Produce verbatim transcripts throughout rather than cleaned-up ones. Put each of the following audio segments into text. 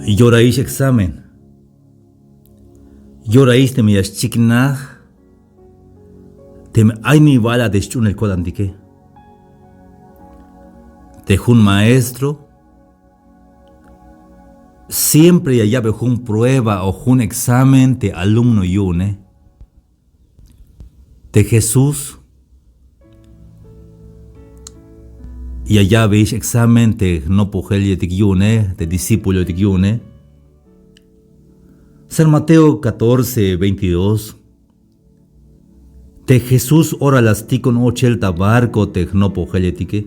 Yoraix examen. Yoraix teme ya xchiknaj teme ay nibal a te sch'uunel ko'tantike. Te jun maestro siempre ya ya'be jun prueba o jun examen te alumno yu'une. Te Jesús ya ya'beix examen te jnopojeletik yu'une, te discípuloetik yu'une. San Mateo catorce veintidós. Te Jesús ora la stikon ochel ta barco te jnopojeletike.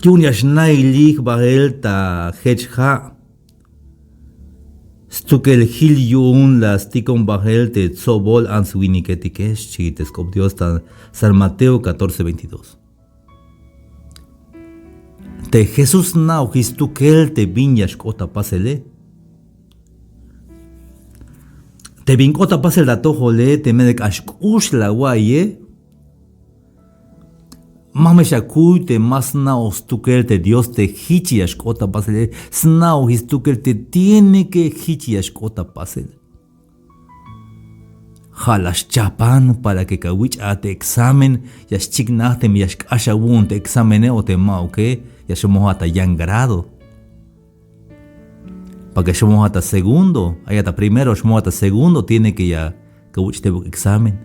Yu'un ya xnailij bael ta jech ja'. Stukel jil yu'un la stikon bael te tsobol ants winiketike, xchi te sk'op Dios ta San Mateo catorce veintidós. Te Jesús sna'ojix stukel te bin ya xk'ot ta pasele. Te bin k'ot ta pasel ta atojole, teme k'ax k'ux la awa'iye, ma me xakuy te ma sna'oj stukel te Dios te jich ya xk'ot ta pasele, sna'ojix stukel te tiene que jich ya xk'ot ta pasel. Ja' la xchapan para que kawich'a te examen, ya xchiknaj teme ya xk'ax awu'un te examene o te ma'uke, ya xmoja ta yan grado. Para que xmoja ta segundo, ay a ta primero, xmoja ta segundo, tiene que ya kawich' tebuk examen.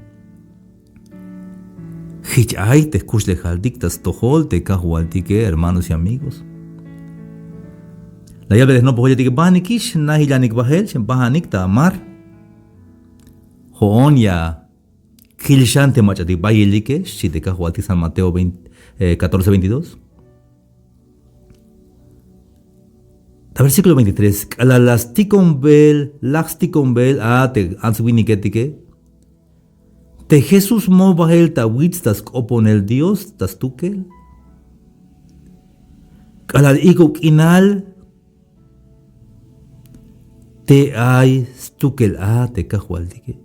Jich ay te jkuxlejaltik ta stojol te Kajwaltike, hermanos y amigos. La yalbe te jnopojeletike: bajanikix, najilanik bael, xan bajanik ta mar. Jo'on ya jil xan te mach'atik bayelike, xchi te Kajwaltik San Mateo veinte, eh, catorce veintidós. Ta versículo veintitrés, k'alal la stikon beel, laj stikon beel a te ants winiketike, te Jesús moj bael ta wits ta sk'oponel Dios ta stukel. K'alal ijk'ub k'inal te ay stukel a te Kajwaltike.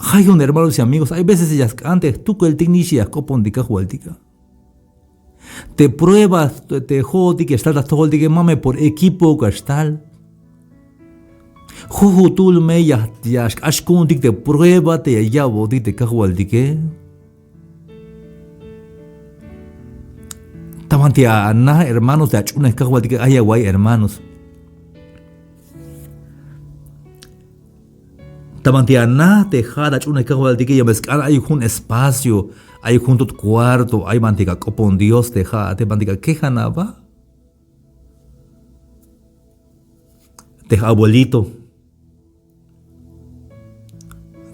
Ja' yu'un, hermanos y amigos, hay veces ya sk'an te jtukeltik nix ya jk'opon te Kajwaltik a. Te prueba, te jo'otik ya xtal ta jtojoltike, ma me por equipo ka xtal. Jujutul me ya, ya xk'ax ku'untik te prueba te ya ya'botik te Kajwaltike. Ta banti a na, hermanos, te ach'uunej Kajwaltike, ay awa'iy, hermanos. Ta banti a na te ja'at ach'uunej Kajwaltike, ya me sk'an ay jun espacio, ay jun tut cuarto, ay banti ka k'opon Dios te ja'ate, banti ka kejan aba. Te abuelito,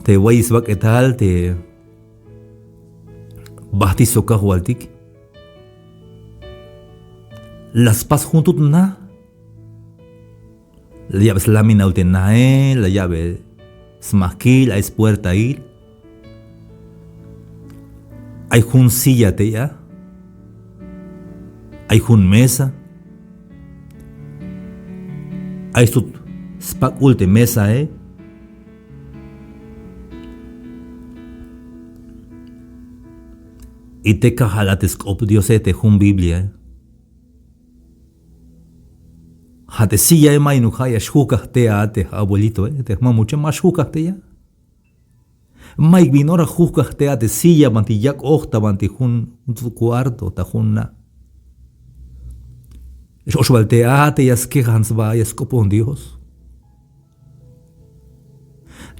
te wa'iy sbak'etal, te bajti sok Kajwaltik, la spas jun tut na. La ya'be slaminail te nae, la ya'be smajkil, ay spuertail. Ay jun silla tey a. Ay jun mesa. Ay stut spak'ul te mesae. Y te kajal a te sk'op Diose, te jun Bibliae. Ja' te sillae, mayuk ja' ya xjujkaj tey a te abuelitoe, te jmamuche, ma xjujkaj tey a. Mayuk bin ora jujkaj tey a te silla, banti yak'oj ta banti jun, jun cuarto ta jun na. X-och bal tey a te ya skejan sba, ya sk'opon Dios.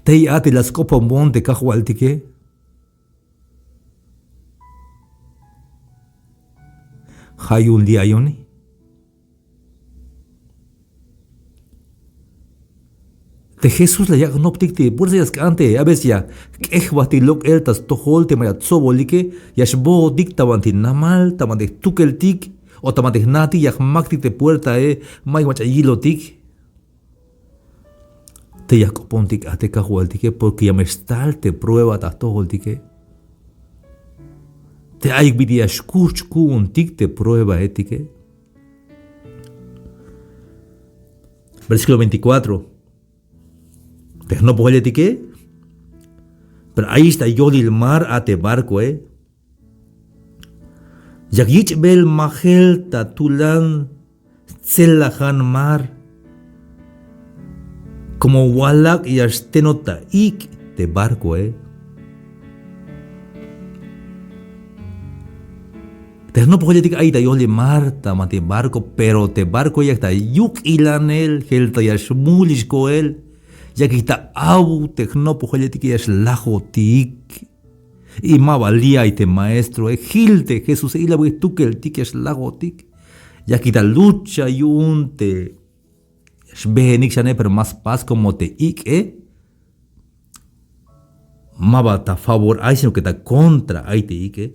Tey a te la sk'oponbon te Kajwaltike. Ja' yu'un li' ayoni. Te Jesús la yak' jnoptik te, por eso ya sk'an te a veces ya jk'ej jbajtik lok'el ta stojol te mach'a tsobolike, ya xbootik ta banti namal, ta banti jtukeltik o ta banti jnatik, ya jmaktik te puertae, mayuk mach'a yilotik. Te ya jk'opontik a te Kajwaltike, porque ya me xtal te prueba ta jtojoltike. Te ayuk bit'il ya xkuch ku'untik te pruebaetike. Versículo veinticuatro. Te jnopojeletike, pero ayix ta yolil mar a te barcoe. Yak yich'bel majel ta tulan stselajan mar. Como walak' ya xtenot ta ik' te barcoe. Te jnopojeletik ay ta yolil mar ta banti barco, pero te barcoe yak ta yuk'ilanel, jel ta ya xmulix koel. Yakik ta aw te jnopojeletik ya xlajotik. Y ma ba li' ay te maestroe, jil te Jesuse, ilawik jtukeltik ya xlajotik. Yakik ta lucha yu'un te xbehenik xane, pero ma spas como te ik'e ma ba ta favor ay, sino que ta contra ay te ik'e.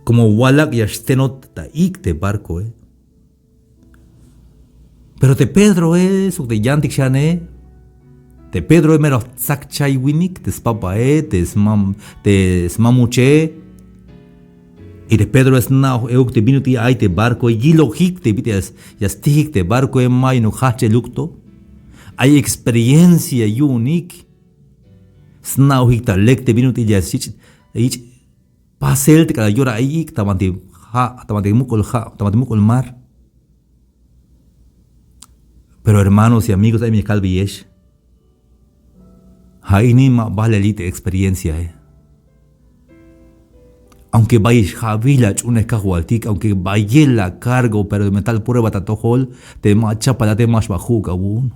Como walak' ya xtenot ta ik' te barcoe. Pero te Pedroe sok te yantik xane, te Pedroe mero jtsakchay winik, te spapae, te smam, te smamuche. Y te Pedroe sna'oj euk te bin ut'il ay te barcoe, yilojik te bit'il ya s-, ya stijik te barcoe, ma yu'unuk jajch'eluk to. Ay experiencia yu'unik. Sna'ojik ta lek te bin ut'il ya yich', yich' pasel te k'alal yora ay ik' ta banti ja', ta banti muk'ul ja', ta banti muk'ul mar. Pero hermanos y amigos, ay me kalbeyex. Ja' ini ma balelik te experienciae. Aunque bayel xja'bil ach'unej Kajwaltik, aunque bayel acargo, pero me tal prueba ta atojol, te ma chapalate ma xba ju'uk awu'un.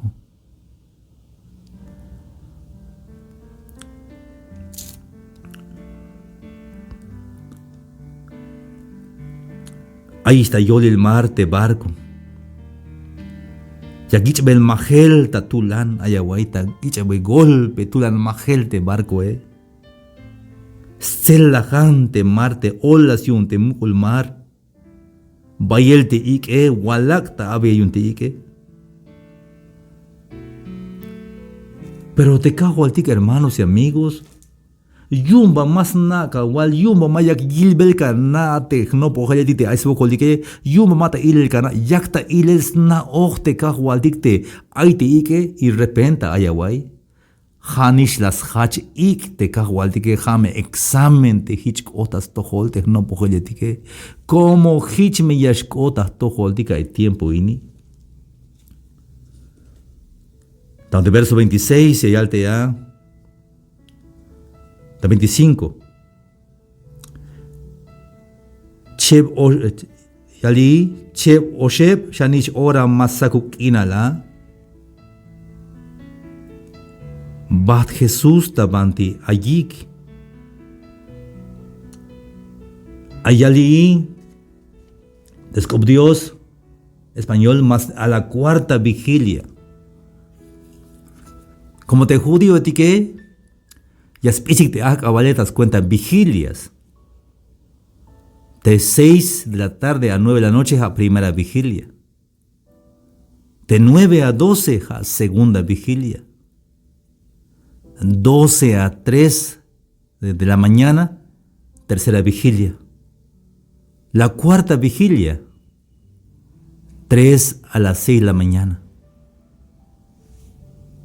Ayix ta yolil mar te barco. Yak yich'bel majel ta tulan, ay awa'y ta yich'bel golpe tulan majel te barcoe. Stselajan te mar, te olas yu'un te muk'ul mar. Bayel te ik'e, walak' ta abe yu'un te ik'e. Pero te Kajwaltik, hermanos y amigos, yu'un ba ma sna' kawal, yu'un ba ma yak yilbel kana' te jnopojeletik te ay swokoltike, yu'un ba ma ta ilel kana', yak ta ilel sna'oj te Kajwaltik te ay te ik'e, y repente ay awa'y. Ja'nix la sjach ik' te Kajwaltike, ja' me examen te jich k'ot ta stojol te jnopojeletike. Como jich me ya xk'ot ta jtojoltik a e tiempo ini. Ta te verso veintiséis ya yal te a. Ta veinticinco. Cheb o-, yali, cheb oxeb xanix ora ma sakub k'inal a. Bajt Jesús ta banti ayik. Ay yali, te sk'op Dios, español, mas a la cuarta vigilia. Como te judíoetike, ya sp'isik te ajk'abale ta scuenta vigilias. De seis de la tarde a nueve de la noche ja' primera vigilia. De nueve a doce ja' segunda vigilia. Doce a tres de, de la mañana, tercera vigilia. La cuarta vigilia, tres a las seis de la mañana.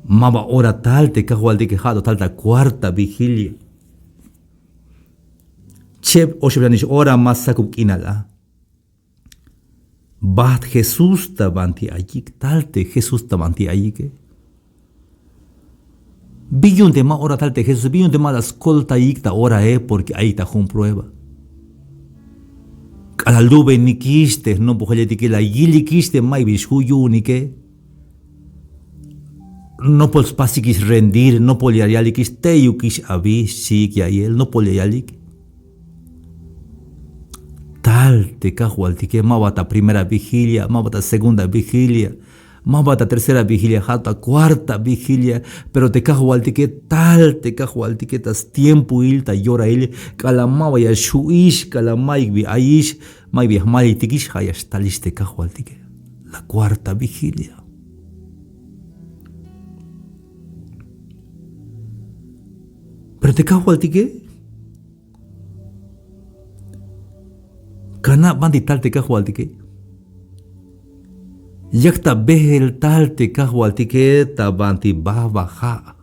Maba ora tal te Kajwaltike, ja' to tal ta cuarta vigilia. Cheb oxeb xanix ora ma sakub k'inal a. Bajt Jesús ta banti ayik, tal te Jesús ta banti ayike. Bi yu'un te ma ora tal te Jesús, bi yu'un te ma la skoltayik ta orae, porque ayik ta jun prueba. K'alal lubenikix te jnopojeletike, la yilikix te mayuk bin xju' yu'unike. Nopol spasikix rendir, nopol ya yalikix teyukix abi, xchiik ya'iyel, nopol ya yalik. Tal te Kajwaltike, maba ta primera vigilia, maba ta segunda vigilia, maba ta tercera vigilia, ja' ta cuarta vigilia, pero te Kajwaltike, tal te Kajwaltike ta stiempoil, ta yorail, k'alal maba ya xju'ix, k'alal mayuk bi ayix, mayuk bi ya jmaliytikix, ja' ya xtalix te Kajwaltike. La cuarta vigilia. Pero te Kajwaltike, kana' banti tal te Kajwaltike. Yak ta beel tal te Kajwaltike ta banti baba ja'.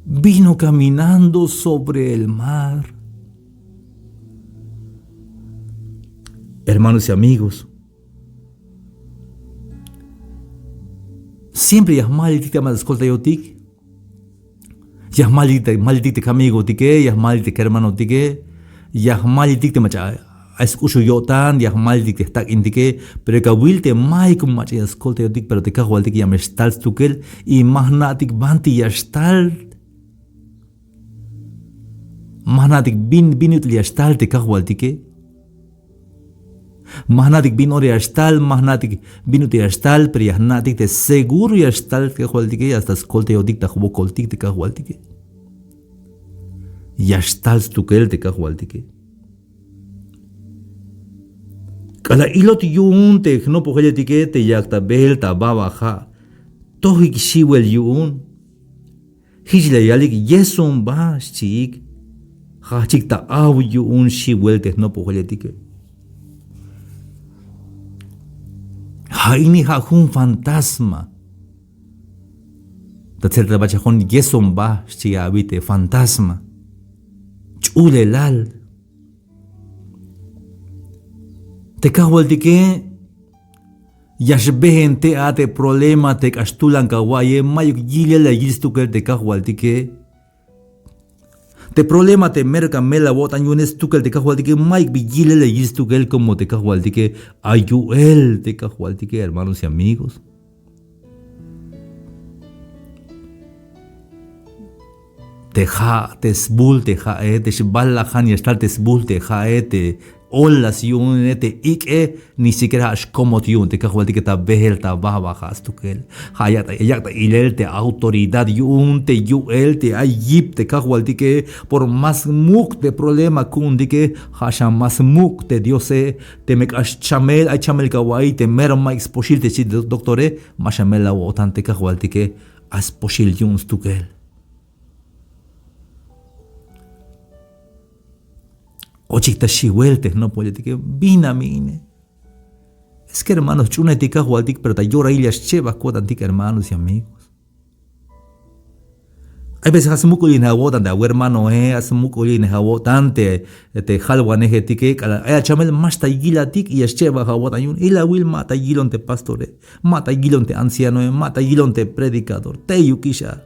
Vino caminando sobre el mar. Hermanos y amigos, siempre ya jmaliytik te mach'a skoltayotik. Ya jmaliytik, jmaliytik te kamigotik, ya jmaliytik te kermanotike, ya jmaliytik te mach'a ay sk'uxul yo'tan, ya jmaliytik te jtak'intike. Pero ya kawil te mayuk mach'a ya skoltayotik, pero te Kajwaltik ya me xtal stukel. Y ma jna'tik banti ya xtal. Ma jna'tik bin bin ut'il ya xtal te Kajwaltike. Ma jna'tik bin ora ya xtal, ma jna'tik bin ut'il ya xtal, pero ya jna'tik te seguro ya xtal te Kajwaltike, ya sta skoltayotik ta jwokoltik te Kajwaltike. Ya xtal stukel te Kajwaltike. K'alal ilot yu'un te jnopojeletike te yak ta beel ta baba ja', tojik xiwel yu'un. Jich la yalik: Yeson ba, xchiik. Jajchik ta aw yu'un xiwel te jnopojeletike. Ja' ini ja' jun fantasma. Ta tseltalbachajon: Yeson ba, xchi abi te fantasma. Ch'ulelal. Te Kajwaltike ya xbeen te a te problema te k'ax tulan kawa'iye, mayuk yilel la yil stukel te Kajwaltike. Te problema te mero ka mel awo'tan yu'une stukel te Kajwaltike, mayuk bi yilel la yil stukel, como te Kajwaltike ay yu'el te Kajwaltike, hermanos y amigos. Te ja', te sbul te ja'e, te xbalajan ya xtal te sbul te ja'e, te olas yu'une, te ik'e, ni siquiera ja' xkomot yu'un te Kajwaltike ta beel ta baba ja' stukel. Ja' yak ta, yak ta ilel te autoridad yu'un te yu'el te ay yip te Kajwaltike. Por más muk' te problema ku'untike, ja' xan más muk' te Diose. Teme k'ax chamel, ay chamel kawa'iy te mero mayuk spoxil te xchi te do-, doctore, ma xamel awo'tan, te Kajwaltike ay spoxil yu'un stukel. Ochik ta xiwel te jnopojeletike, bin a me ine. Es que hermanos, jch'uunejtik Kajwaltik, pero ta yorail ya xchebaj ko'tantik, hermanos y amigos. Ay veces ja' smuk'ulinej awo'tan te awermanoe, ja' smuk'ulinej awo'tan te, te jalwanejetike, k'alal ay achamel ma xtal yilatik y ya xchebaj awo'tan yu'un. Ilawil, ma ta yilon te pastore, ma ta yilon te ancianoe, ma ta yilon te predicador, teyukix a.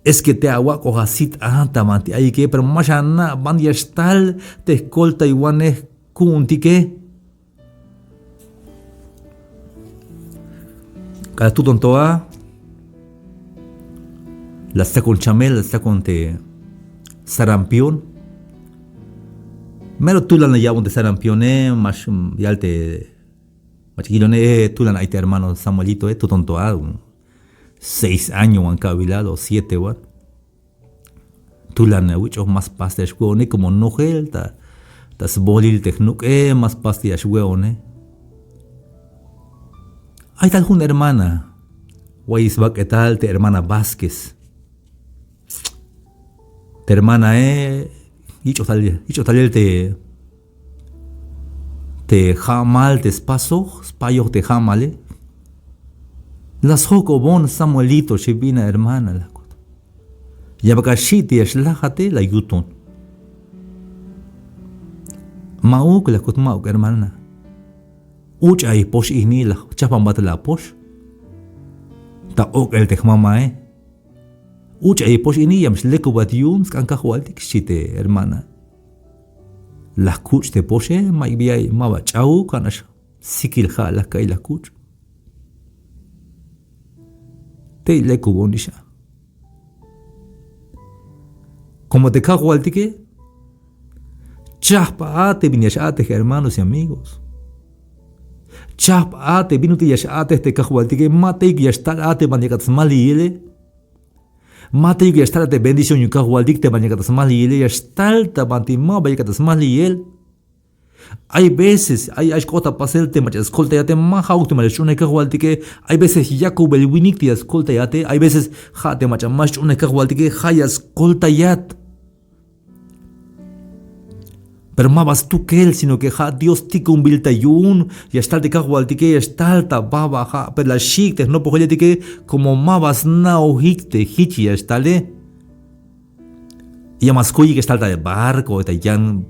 Es que te awak'oj asit a ta banti ayike, pero ma xana' ban ya xtal te jkoltaywanej ku'untike. K'alal tuton to a, la stsakon chamel, la stsakon te sarampión. Mero tulan la ya'bon te sarampione, ma xyal te mach'a yilone, eh, tulan ay te hermano Samuelitoe, tuton to a, seis años wan ka'bilal o siete wan. Tulan awich'oj, ma spas te ya xwe'one, como nojel ta, ta sbolil te jnuk'e, ma spas te ya xwe'one. Ay tal jun hermana, wa'iy sbak'etal te hermana Vázquez. Te hermanae, yich'oj tal, yich'oj talel te, te ja'mal te spasoj, spayoj te ja'male. La sjok'obon Samuelito, xi bin a hermana, la kut. Ya bal k'ax xi' te ya xlajate, la yuton. Ma'uk, la kut, ma'uk hermana. Uch'a i pox ini, la jchajpanbat la pox. Ta ok'el te jmamae. Uch'a i pox ini, ya me xlekubat yu'un sk'an Kajwaltik, xchi te hermana. La jkuch' te poxe, mayuk bi ay, maba ch'auk, ja'nax sikil ja' la ka'iy la jkuch'. Tey lekubon ix a. Como te Kajwaltike, chajp a te bin ya x-a'tej, hermanos y amigos. Chajp a te bin ut'il ya x-a'tej te Kajwaltike, ma teyuk ya xtal a te ban yakat smaliyele. Ma teyuk ya xtal a te bendición yu'un Kajwaltik te ban yakat smaliyele, ya xtal ta banti maba yakat smaliyel. Ay veces, ay, ay xk'ot ta pasel te mach'a ya skoltayate, ma ja'uk te mach'a xch'uunej Kajwaltike. Ay veces yakubel winik te ya skoltayate. Ay veces ja' te mach'a ma xch'uunej Kajwaltike, ja' ya skoltayat. Pero maba stukel, sino que ja' Dios tikunbil ta yu'un, ya xtal te Kajwaltike, ya xtal ta baba ja', pero la xi'ik te jnopojeletike, como maba sna'ojik te jich ya xtale. Ya ma skuyik ya xtal ta barco, ta yan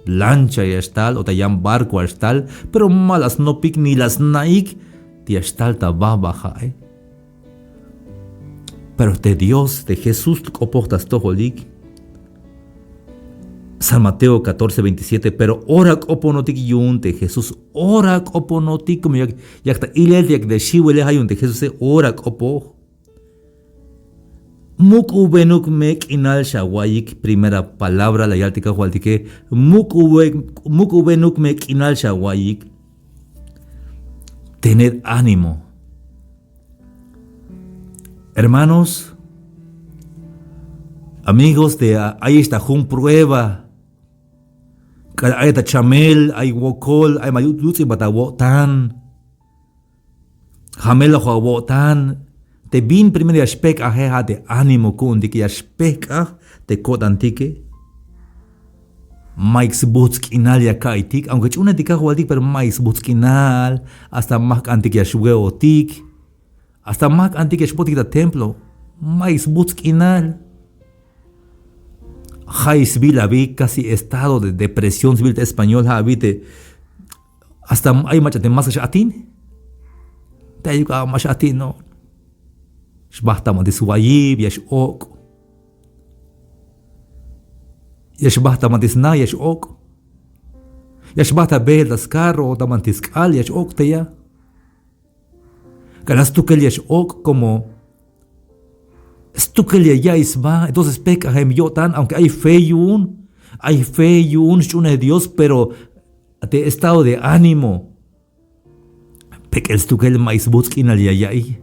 lancha ya xtal o ta yan barco ya xtal, pero ma la snopik ni la sna'ik te ya xtal ta baba ja'e. Pero te Dios, te Jesús k'opoj ta stojolik. San Mateo catorce veintisiete, pero ora k'oponotik yu'un te Jesús, ora k'oponotik, como yak, yak ta ilel, yak ta xiwele, ja' yu'un te Jesúse, ora k'opoj. Muk'ubenuk me k'inal xawa'iyik, primera palabra la yal te Kajwaltike, muk'ube-, muk'ubenuk me k'inal xawa'iyik. Tened ánimo. Hermanos, amigos, te a-, ayex ta jun prueba. K'al ay ta chamel, ay wokol, ay ma yu-, yuts'inbat awo'tan. Jameloj awo'tan. Te bin primero ya xpejk'aje, ja' te ánimo ku'untik, ya xpejk'aj te ko'tantike. Mayuk sbujts' k'inal ya ka'iytik, aunque ch'uunej te Kajwaltik, pero mayuk sbujts' k'inal, hasta ma jk'antik ya xwe'otik. Hasta ma jk'antik ya xbootik ta templo, mayuk sbujts' k'inal. Ja'ix sbiil abi casi estado de depresión sbiil ta español, ja' abi te hasta ay mach'a te ma sk'ax atin. Te ayuk a ma x-atin, no. Xbajt' ta banti swayib, ya x-ok'. Ya xbajt' ta banti sna, ya x-ok'. Ya xbajt' ta beel ta scarro, ta banti sk'al, ya x-ok' te ya. K'alal stukel ya x-ok', como stukel ya ya'iy sba, entonces pejk'ajem yo'tan, aunque ay fe yu'un, ay fe yu'un sch'uunej Dios, pero te estado de ánimo, pek'el stukel, mayuk sbujts' k'inal ya ya'iy.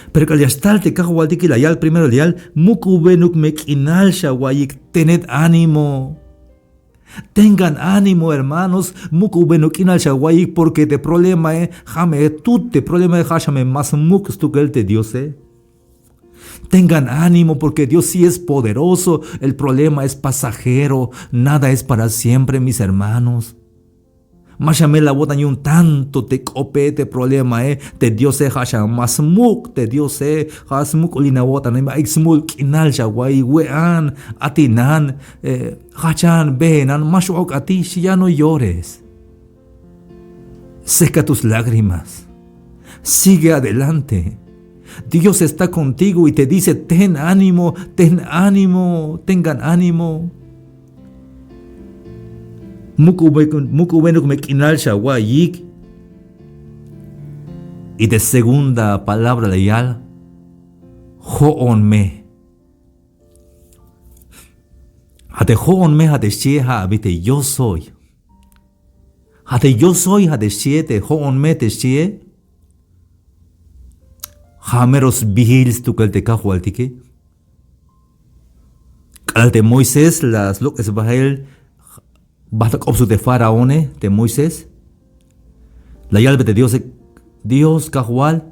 Pero k'alal ya xtal te Kajwaltike, la yal primero, la yal, muk'ubenuk me k'inal xawa'iyik, tened ánimo. Tengan ánimo, hermanos, muk'ubenuk k'inal xawa'iyik, porque te problemae, ja' me tut te problemae, ja' xa me más muk' stukel te Diose. Tengan ánimo, porque Dios sí es poderoso. El problema es pasajero. Nada es para siempre, mis hermanos. Ma xamel awo'tan yu'un tanto te k'ope, te problemae, te Diose ja' xa más muk', te Diose ja' smuk'ulin awo'tan, ay smul k'inal xawa'iy, we'an, atinan, eh, jajchan, beenan, ma x-ok'atix, ya no llores. Seca tus lágrimas. Sigue adelante. Dios está contigo y te dice, ten ánimo, ten ánimo, tengan ánimo. Muk'ube-, muk'ubenuk me k'inal xawa'iyik. Y te segunda palabra la yal, jo'on me. Ja' te jo'on me, ja' te xchie, ja' abi te yo soy. Ja' te yo soy, ja' te xchie, te jo'on me te xchie. Ja' mero sbiil stukel te Kajwaltike. K'alal te Moisés la slok'es bael, bajt' ta k'op sok te faraone, te Moisés. La yalbe te Diose, Dios Kajwal,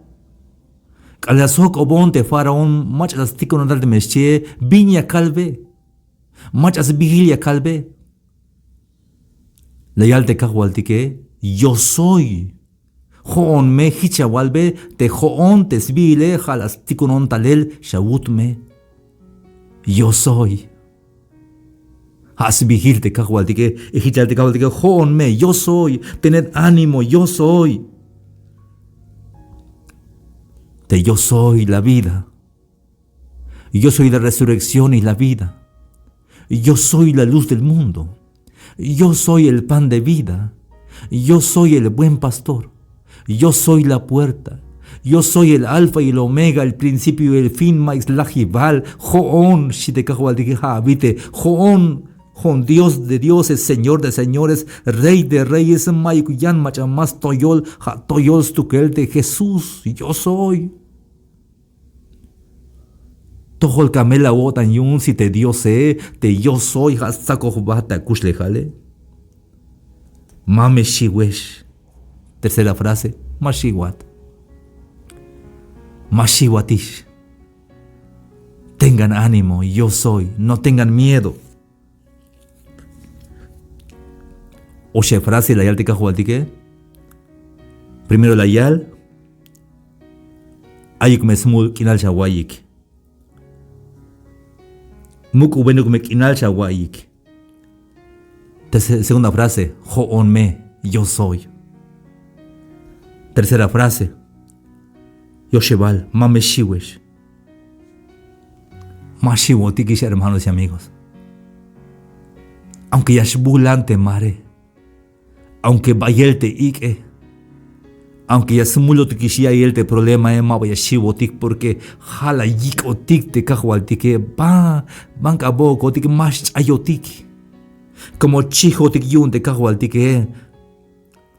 k'alal la sjok'obon te faraón, mach'a la stikonon tal teme xchie, bin ya kalbe. Mach'a sbiil ya kalbe. La yal te Kajwaltike, yo soy. Jo'on me, jich ya walbe, te jo'on te sbiile, ja' la stikonon talel xawut me. Yo soy. Ja' sbiil te Kajwaltike, y jich ya yal te Kajwaltike, jo'on me, yo soy, tened ánimo, yo soy. Te yo soy la vida. Yo soy la resurrección y la vida. Yo soy la luz del mundo. Yo soy el pan de vida. Yo soy el buen pastor. Yo soy la puerta. Yo soy el alfa y el omega, el principio y el fin, ma'yuk slajibal. Jo'on, xchi te Kajwaltike, ja' abi te jo'on, jo'on Dios de dioses, Señor de señores, Rey de reyes, ma'yuk yan mach'a más toyol, ja' toyol stukel te Jesús, yo soy. Tojol ka mel awo'tan yu'un si te Diose, te yo soy, ja' stsakoj jba ta kuxlejale. Ma me xiwex. Tercera frase, ma xiwat. Ma xiwatix. Tengan ánimo, yo soy, no tengan miedo. Oxeb frase la yal te Kajwaltike. Primero la yal, ayuk me smul k'inal xawa'iyik. Muk'ubenuk me k'inal xawa'iyik. Terce- segunda frase, jo'on me, yo soy. Tercera frase, yoxebal, ma me xiwex. Ma xiwotikix, hermanos y amigos. Aunque ya xbulan te mare, aunque bayel te ik'e, aunque ya smulotikix ya'iyel te problemae, maba ya xiwotik, porque ja' la yik'otik te Kajwaltike. Ba, ban k'a bo'okotik, ma xch'ayotik. Como chijotik yu'un te Kajwaltike,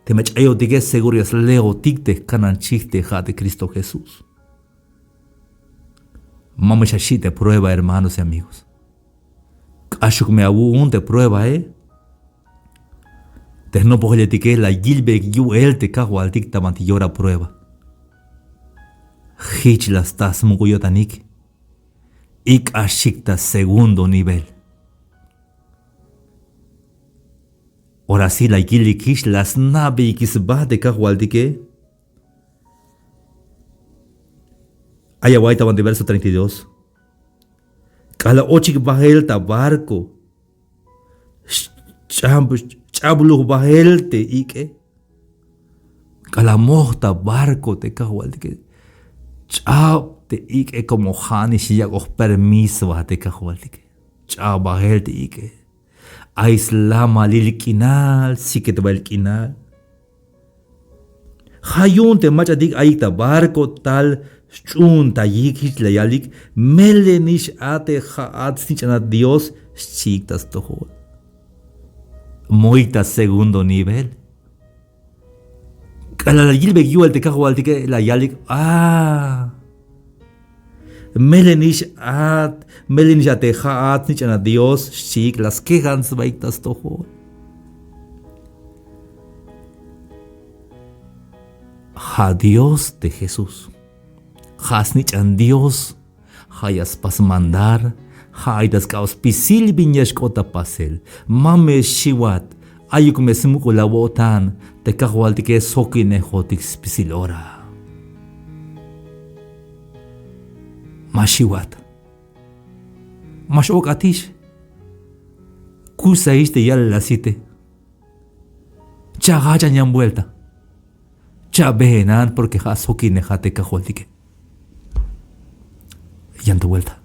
teme ch'ayotike seguro ya sleotik te jkanan chij te ja' te Cristo Jesús. Ma me xaxi' te prueba, hermanos y amigos. K'axuk me awu'un te pruebae. Te jnopojeletike la yilbeyik yu'el te Kajwaltik ta banti yora prueba. Jich la sta smuk'ul yo'tanik. Y k'axik ta segundo nivel. Ora sí la yilikix, la sna'beyikix sba te Kajwaltike. Ay awa'y ta banti verso treinta y dos. K'alal ochik bael ta barco, ch'ab- ch'abluj bael te ik'e. K'alal moj ta barco te Kajwaltike, ch'ab te ik'e, como ja'nix yak'oj permiso a te Kajwaltike. Ch'ab bael te ik'e. Ay slamalil k'inal, siketbail k'inal. Ja' yu'un te mach'atik ayik ta barco tal xch'uuntayik, jich la yalik: Melenix a te ja'at snich'anat Dios, xchiik ta stojol. Moik ta segundo nivel. K'alal la yilbeyik yu'el te Kajwaltike, la yalik: A, melenix at, melenix a te ja'at snich'anat Dios, xchiik, la skejan sbaik ta stojol. Ja' Dios te Jesús. Ja' snich'an Dios. Ja' ya spas mandar. Ja' ay ta sk'ab spisil bin ya xk'ot ta pasel. Ma me xiwat. Ayuk me smuk'ul awo'tan. Te Kajwaltike sjokinejotik spisil ora. Ma xiwat. Ma x-ok'atix. Kuxsaix te yalel asite. Cha' jajchan yan vuelta. Cha' beenan, porque ja' sjokinejat te Kajwaltike. Yan to vuelta.